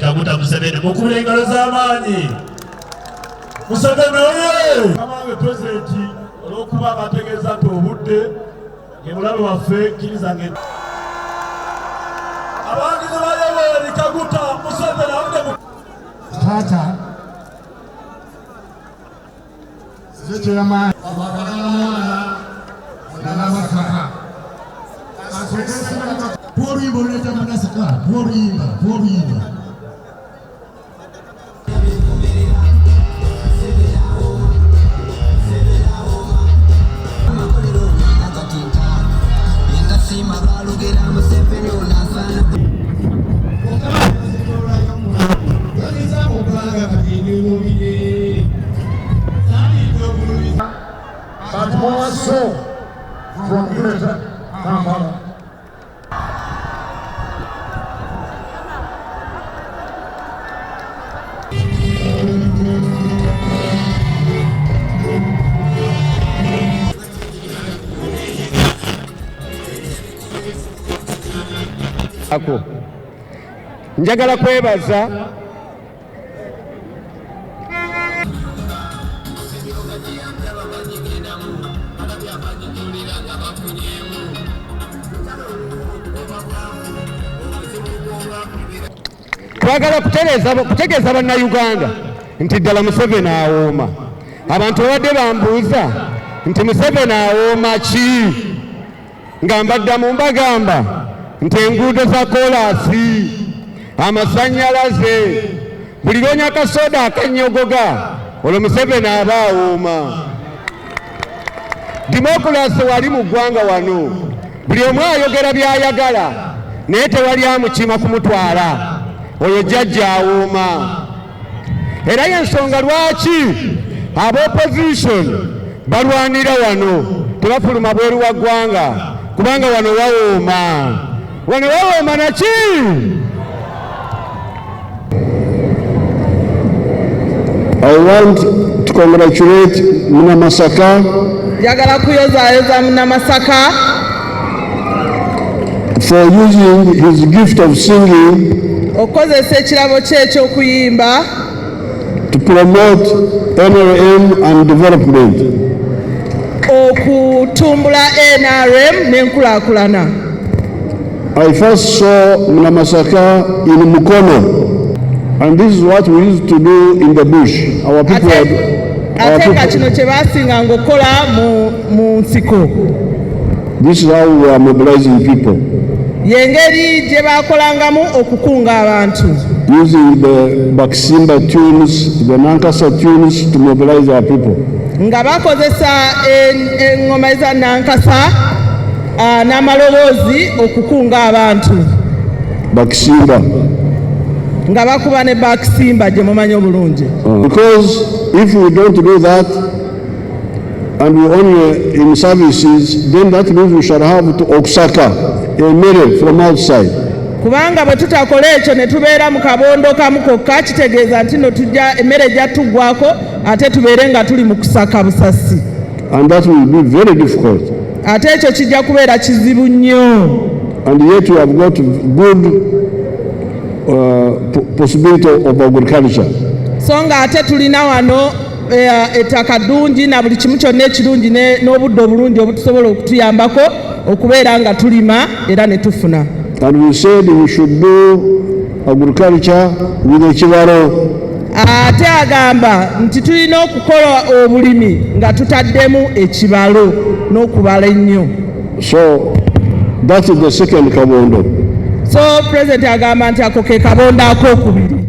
Kaguta Museveni. Mukubire engalo z'amaanyi. Museveni oye! Kamange pulezidenti olw'okuba bategeeza nti obudde ye mulabe waffe, kkiriza nge abawagizi ba Yoweri Kaguta Museveni avudde mu Taata nze chairman Tuoluyimba oluleeta Munasaka, tuoluyimba, tuoluyimba. But more so from Greater Kampala. Ako. Njagala kwebaza twagala kutegeeza bannayuganda nti ddala Museveni awooma. Abantu babadde bambuuza nti Museveni awooma ki, nga mbaddamu mbagamba nti enguudo za koolaasi, amasannyalaze, buli lwonya kasoda akannyogoga olwo Museveni aba awooma. Demokulasi wali mu ggwanga wano, buli omu ayogera by'ayagala naye tewali amukima kumutwala. Oyo jjajja awooma. Era y'ensonga lwaki aba opposition balwanira wano, tebafuluma bweru wa ggwanga, kubanga wano wawooma. Wano wawooma naki? I want to congratulate Munamasaka Njagala kuyozaayoza Munnamasaka for using his gift of singing okukozesa ekirabo kye eky'okuyimba to promote NRM and development. Okutumbula NRM n'enkulaakulana. I first saw Munamasaka in Mukono, and this is what we used to do in the bush. Our people Ate had, our ate nga people, kino kye baasinganga okukola mu nsiko. This is how we are mobilizing people, Y'engeri gye baakolangamu okukunga abantu, using the Bakisimba tunes, the Nankasa tunes to mobilize our people. Nga bakozesa eŋŋoma eza Nankasa n'amaloboozi okukunga abantu. Bakisimba. Nga bakuba ne bakisimba gye mumanyi obulungi. Because if we don't do that, and we only in services, then that means we shall have to okusaka emmere from outside. Kubanga bwe tutakola ekyo ne tubeera mu kabondo kamu kokka, kitegeeza nti no tujja emmere ejja tuggwako ate tubeere nga tuli mu kusaka busasi. And that will be very difficult. Ate ekyo kijja kubeera kizibu nnyo. And yet we have got good possibility of agriculture. So nga ate tulina wano ettaka ddungi na buli kimu kyonna ekirungi n'obudde obulungi obutusobola okutuyambako okubeera nga tulima era ne tufuna. And we said we should do agriculture with ekibalo. Ate agamba nti tulina okukola obulimi nga tutaddemu ekibalo n'okubala ennyo. So that is the second kabondo. So President agamba nti ako ke kabondo akookubiri.